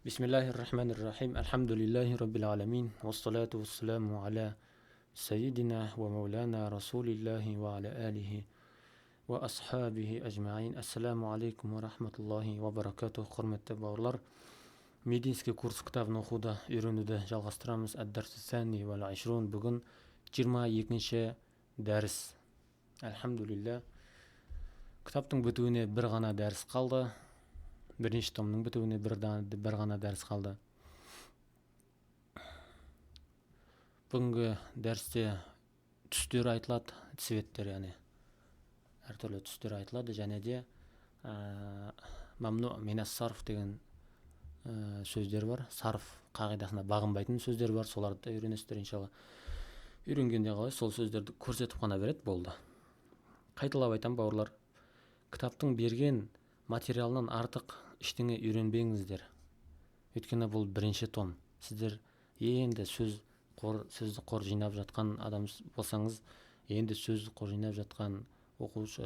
Бисмиллахир-рахманир-рахим. Альхамдулиллахи раббил аламин. Вассалату вассаламу аля сайидина ва мауляна расулиллахи ва аля алихи ва асхабихи ажмаин. Ассаламу алейкум ва рахматуллахи ва баракатух. Құрметті бауырлар, Мединский курс кітабын оқуды, үйренуді жалғастырамыз. Әд-дарсу сәни уәл ишрун. Бүгін 22-ші дәріс. Альхамдулилля. Кітаптың бітуіне бір ғана дәріс қалды. Бірінші томның бітуіне бір ғана дәріс қалды. Бүгінгі дәрісте түстер айтылады, цветтер, яғни әртүрлі түстер айтылады, және де мамну минас сарф деген сөздер бар, сарф қағидасына бағынбайтын сөздер бар, соларды да үйренесіздер иншалла. Үйренгенде қалай, сол сөздерді көрсетіп қана береді, болды. Қайталап айтамын, бауырлар, кітаптың берген материалынан артық ештеңе үйренбеңіздер. Өйткені бұл бірінші том. Сіздер енді сөз қор, сөздік қор жинап жатқан адам болсаңыз, енді сөздік қор жинап жатқан оқушы,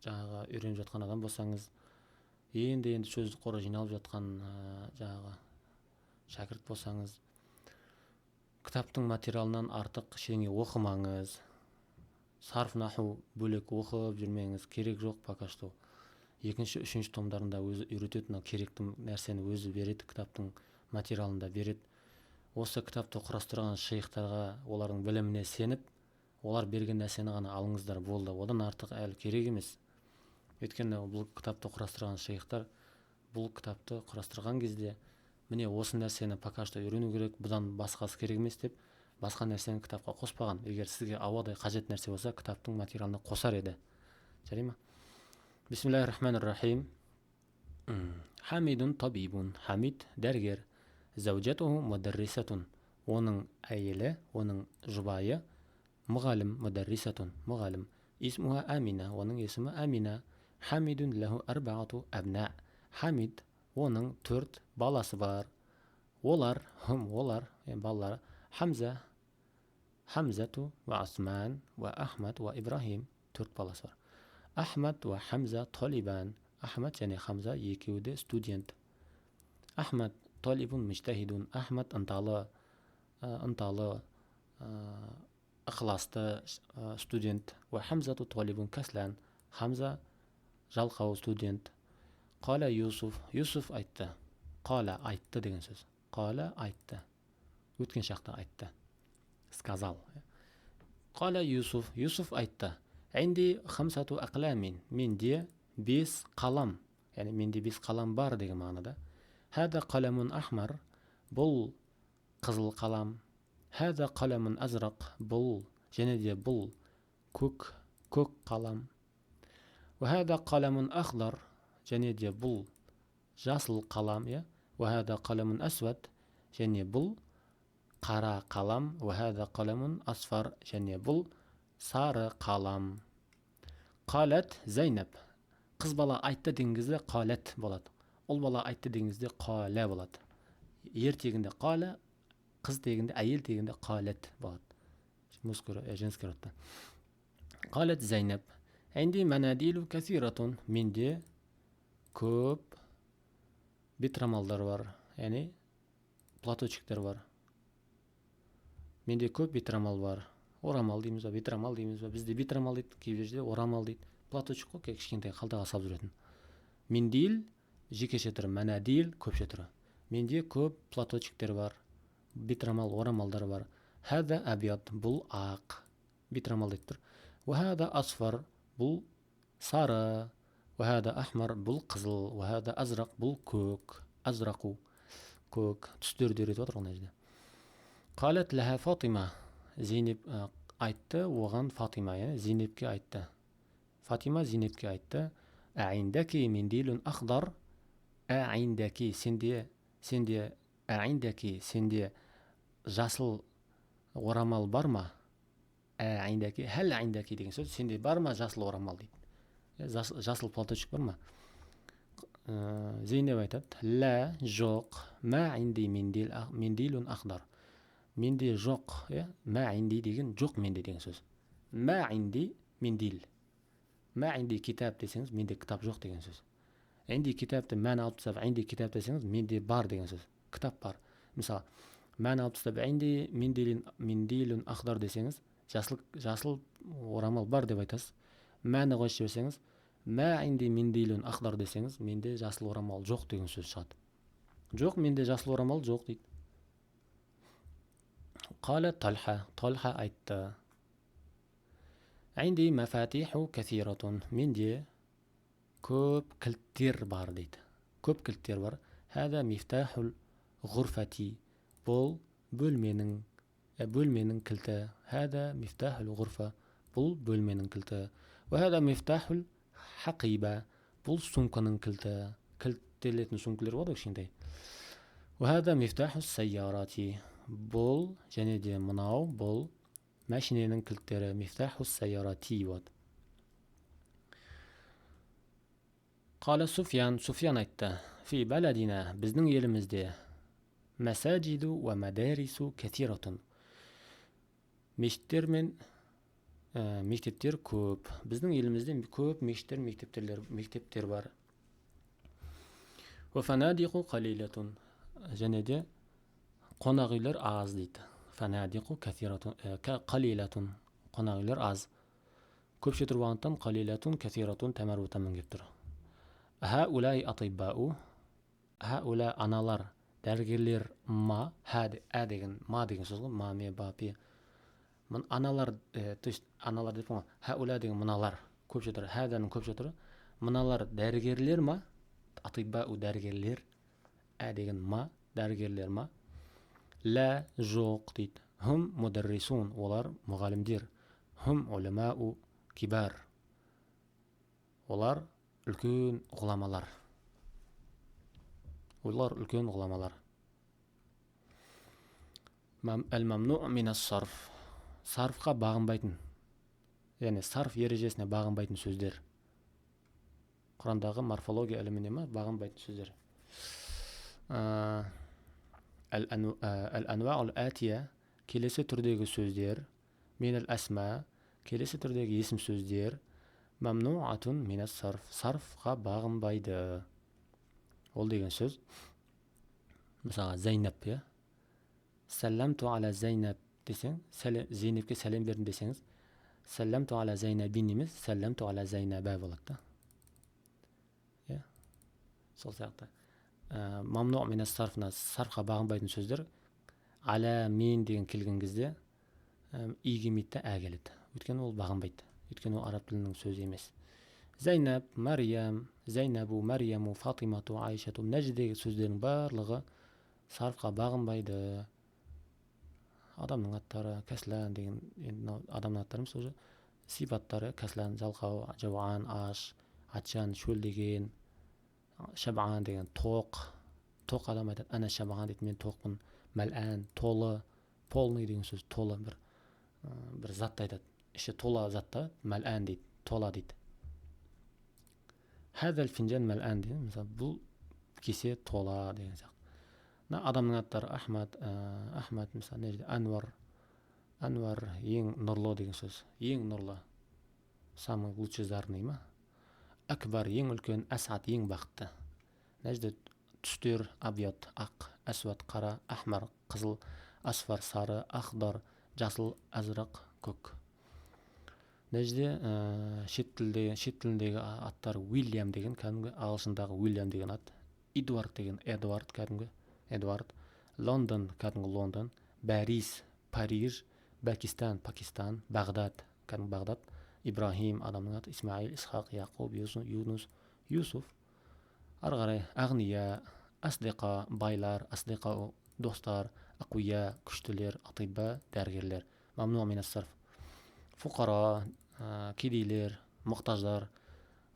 жаңағы үйреніп жатқан адам болсаңыз, енді сөздік қоры жиналып жатқан жаңағы шәкірт болсаңыз, кітаптың материалынан артық ештеңе оқымаңыз. Сарф наху бөлек оқып жүрмеңіз, керек жоқ пока что. Екінші, үшінші томдарында өзі үйретеді, мынау керекті нәрсені өзі береді, кітаптың материалында береді. Осы кітапты құрастырған шейхтарға, олардың біліміне сеніп, олар берген нәрсені ғана алыңыздар, болды. Одан артық әлі керек емес. Өйткені бұл кітапты құрастырған шейхтар бұл кітапты құрастырған кезде міне осы нәрсені пока что үйрену керек, бұдан басқасы керек емес деп басқа нәрсені кітапқа қоспаған. Егер сізге ауадай қажет нәрсе болса, кітаптың материалына қосар еді. Жарай ма? Бисмиллахир-рахманир-рахим. Хамидун табибун. Хамид дәрігер. Зәужатуху мударрисатун. Оның әйелі, оның жұбайы мұғалім, мударрисатун, мұғалім. Исмуха Амина. Оның есімі Амина. Хамидун лаху арбаату абна. Хамид, оның 4 баласы бар. Олар, хум, олар, балалары Хамза, Хамзату ва Осман ва Ахмад ва Ибрахим, 4 баласы бар. Ахмад ва Хамза толибан. Ахмад және Хамза екеуі де студент. Ахмад толибун мujтахидун. Ахмад ынталы, ықыласты студент. Ва Хамзату толибун каслан. Хамза жалқау студент. Қала Юсуф. Юсуф айтты. Қала айтты деген сөз. Қала айтты. Өткен шақта айтты. Сказал. Қала Юсуф. Юсуф айтты. Инди хамсату ақламин. Менде 5 қалам. Яғни менде 5 қалам бар деген мағынада. Хада қаламун ахмар. Бұл қызыл қалам. Хада қаламун азрақ. Бұл, және де бұл көк қалам. Уа хада қаламун ахдар. Және де бұл жасыл қалам, иә. Уа хада қаламун асвад. Және бұл қара қалам. Уа хада қаламун асфар. Және бұл сары қалам. Қалат Зайнаб. Қыз бала айтты деген кезде қалат болады. Ұл бала айтты деген кезде қала болады. Ер тегінде қала, қыз тегінде, әйел тегінде қалат болады. Мужской, женский родта. Қалат Зайнаб. Инди манадилу касиратун. Менде көп бетрамалдар бар, яғни платочектер бар. Менде көп бетрамал бар. Орамал дейміз ба, бетрамал дейміз ба? Бізде бетрамал дейді, кейбір жерде орамал дейді. Платочек қой, кішкентай қалтаға салып жүретін. Мендил жекеше түрі, мәнәдил көпше түрі. Менде көп платочектер бар, бетрамал, орамалдар бар. Хада абьяд, бұл ақ. Бетрамал деп тұр. Уа хада асфар, бұл сары. Уа хада ахмар, бұл қызыл. Уа хада азрақ, бұл көк. Азрақу, көк. Түстерді үйретіп отыр мына жерде. Қалат лаха Фатима. Зейнеп айтты оған Фатима, иә, Зейнепке айтты. Фатима Зейнепке айтты. Әиндаки мендилун ахдар. Әиндаки, сенде, сенде, әиндаки, сенде жасыл орамал бар ма? Әиндаки, хәл әиндаки деген сөз, сенде бар ма жасыл орамал дейді. Жасыл платочек бар ма? Зейнеп айтады, лә, жоқ, мә инди мендилун ахдар. Менде жоқ, иә, мә инди деген жоқ менде деген сөз. Мә инди мендил. Мә инди китап десеңіз, менде кітап жоқ деген сөз. Инди китапты мәні алып тастап, инди китап десеңіз, менде бар деген сөз. Кітап бар. Мысалы, мәні алып тастап, инди миндилун ахдар десеңіз, жасыл орамал бар деп айтасыз. Мәні қосып жіберсеңіз, мә инди миндилун ахдар десеңіз, менде жасыл орамал жоқ деген сөз шығады. Жоқ, менде жасыл орамал жоқ дейді. Қала Талха, Талха айтты. Инди мафатиху кәсиратун. Менде көп кілттер бар дейді. Көп кілттер бар. Хәзә мифтахул ғурфати. Бұл бөлменің кілті. Хәзә мифтахул ғурфа. Бұл бөлменің кілті. Уә хәзә мифтахул хақиба. Бұл сумканың кілті. Кілттелетін сумкалар болады кішкентай. Уә хәзә мифтахус сайярати. Бұл және де мынау, бұл мәшиненің кілттері. Мифтахус сайярати болады. Қала Суфьян, Суфьян айтты. Фи баладина, біздің елімізде мәсәжиду уә мәдәрису кәсиратун. Мешіттер мен мектептер көп. Біздің елімізде көп мешіттер, мектептер бар. Уә фанадиқу қалилатун. Және де қонақ үйлер аз дейді. Фанадиқу кәсиратун, қалилатун. Қонақ үйлер аз. Көпше тұрғандықтан қалилатун, кәсиратун тәмәр отамын келіп тұр. Хаулай атибау, хаула аналар, дәрігерлер ма, ха ә деген, ма деген сөз ғой, ма, ме, ба, пе. Мын аналар, то есть аналар деп қой, хаула деген мыналар, көпше түрі, хаданың көпше түрі. Мыналар дәрігерлер ма, атибау дәрігерлер, ә деген ма, дәрігерлер ма. Ла жоқ дейді. Хум мударрисун, олар мұғалімдер. Хум уламау кибар, олар үлкен ғұламалар. Олар үлкен ғұламалар. Әл-мамну минас сарф. Сарфқа бағынбайтын, яғни сарф ережесіне бағынбайтын сөздер. Құрандағы морфология іліміне ма бағынбайтын сөздер. Әл-ануа'ул атия, келесі түрдегі сөздер, минал асма, келесі түрдегі есім сөздер, мамнуатун минас сарф, сарфқа бағынбайды. Ол деген сөз, мысалға Зайнаб, иә? Сәлләмту аля Зайнаб десең, Зейнепке сәлем бердім десеңіз, сәлләмту аля Зайнабин емес, сәлләмту аля Зайнаба болады да. Иә? Сол сияқты. Мамну минас сарфына, сарфқа бағынбайтын сөздер, аля мен деген келген кезде, и келмейді да, ә келеді. Өйткені ол бағынбайды. Өйткені ол араб тілінің сөзі емес. Зайнаб, Мариям, Зайнабу, Марияму, Фатимату, Айшату, мына жердегі сөздердің барлығы сарфқа бағынбайды. Адамның аттары, кәслән деген, енді мынау адамның аттары емес уже, сипаттары, кәслән, жалқау, жауан, аш, атжан, шөлдеген, шабан деген тоқ, тоқ адам айтады, ана шабан дейді, мен тоқпын, мәлән, толы, полный деген сөз, толы бір затты айтады, іші тола затта, мәлән дейді, тола дейді. Хәзәл финжан мәлән дейді, мысалы, бұл кесе тола деген сияқты. Мына адамның аттары Ахмад, Ахмад, мысалы, не жерде Анвар, Анвар ең нұрлы деген сөз, ең нұрлы, самый лучезарный ма? Акбар ең үлкен, Асад ең бақытты. Мына жерде түстер абьят, ақ, әсуат қара, ахмар қызыл, асфар сары, ахдар жасыл, азрақ көк. Мына жерде, шет тіліндегі аттар Уильям деген, кәдімгі ағылшындағы Уильям деген ат, Эдуард деген Эдуард, кәдімгі Эдуард, Лондон кәдімгі Лондон, Парис Париж, Пакистан Пакистан, Бағдад кәдімгі Бағдад, Ибрахим адамның аты, Исмаил, Исхақ, Яқуб, Юнус, Юсуф. Ары қарай Ағния, Асдиқа байлар, Асдиқа достар, Ақуя күштілер, Атиба дәрігерлер. Мамну минас сарф. Фуқара, кедейлер, мұқтаждар,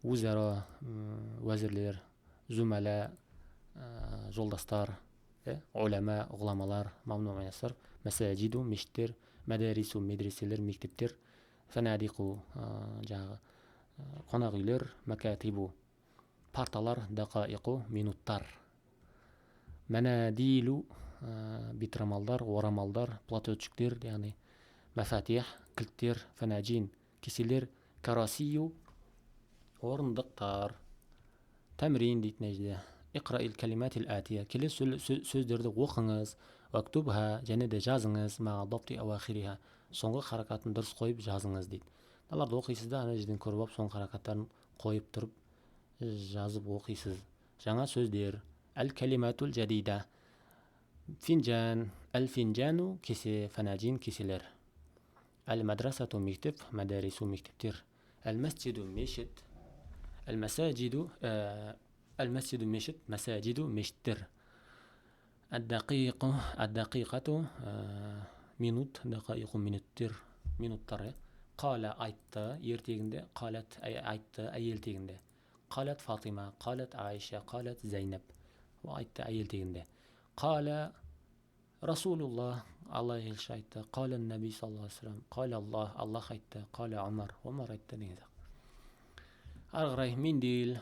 узара, уәзірлер, зумала, жолдастар, улама, ғұламалар, мамну минас сарф, мәсәжиду, мешіттер, мәдәрису, медреселер, мектептер, фанадиқу, жаңағы, қонақ үйлер, мәкәтибу, парталар, дақаиқу, минуттар, мәнәдилу, битрамалдар, орамалдар, платочектер, яғни мәфатих, кілттер, фанажин, кеселер, карасию, орындықтар. Тәмрин дейді мына жерде. Иқраил калиматил атия. Келесі сөздерді оқыңыз. Уактубха, және де жазыңыз. Маға дабти ауахириха. Соңғы харакатын дұрыс қойып жазыңыз дейді. Мыналарды оқисыз да, ана жерден көріп алып, соңғы харакаттарын қойып тұрып жазып оқисыз. Жаңа сөздер. Әл калиматул жадида. Финжан, әл финжану кесе, фанажин кеселер. Әл мадрасату мектеп, мадарису мектептер. Әл масджиду мешіт, әл масажиду, әл масджиду мешіт, масажиду мешіттер. Әд-дақиқу, әд-дақиқату, минут, дақиқу минуттер, минуттар, иә. Қала айтты, ер тегінде, қалат айтты, әйел тегінде. Қалат Фатима, қалат Айша, қалат Зайнаб. Ол айтты әйел тегінде. Қала Расулуллах, Алла елші айтты. Қала Наби саллаллаху алейхи вассалам, қала Аллах, Аллах айтты. Қала Умар, Умар айтты деген сияқты. Ары қарай мендил,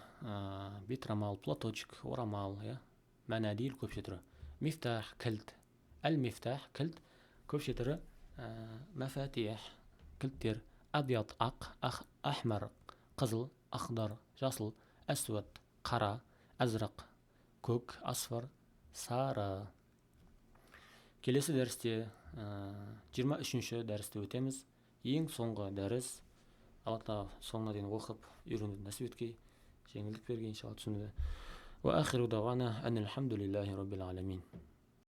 бет орамал, платочек, орамал, иә. Мәнәдил көпше түрі. Мифтах кілт, әл мифтах кілт көпше түрі, мафатих кілттер. Абьяд ақ, ахмар қызыл, ахдар жасыл, әсуад қара, әзрақ көк, асфар сары. Келесі дәрісте, 23-ші дәрісті өтеміз. Ең соңғы дәріс. Алла тағала соңына дейін оқып үйренуді нәсіп еткей, жеңілдік берген иншалла түсінуді. Уа ахиру дауана анил хамдулиллахи роббил аламин.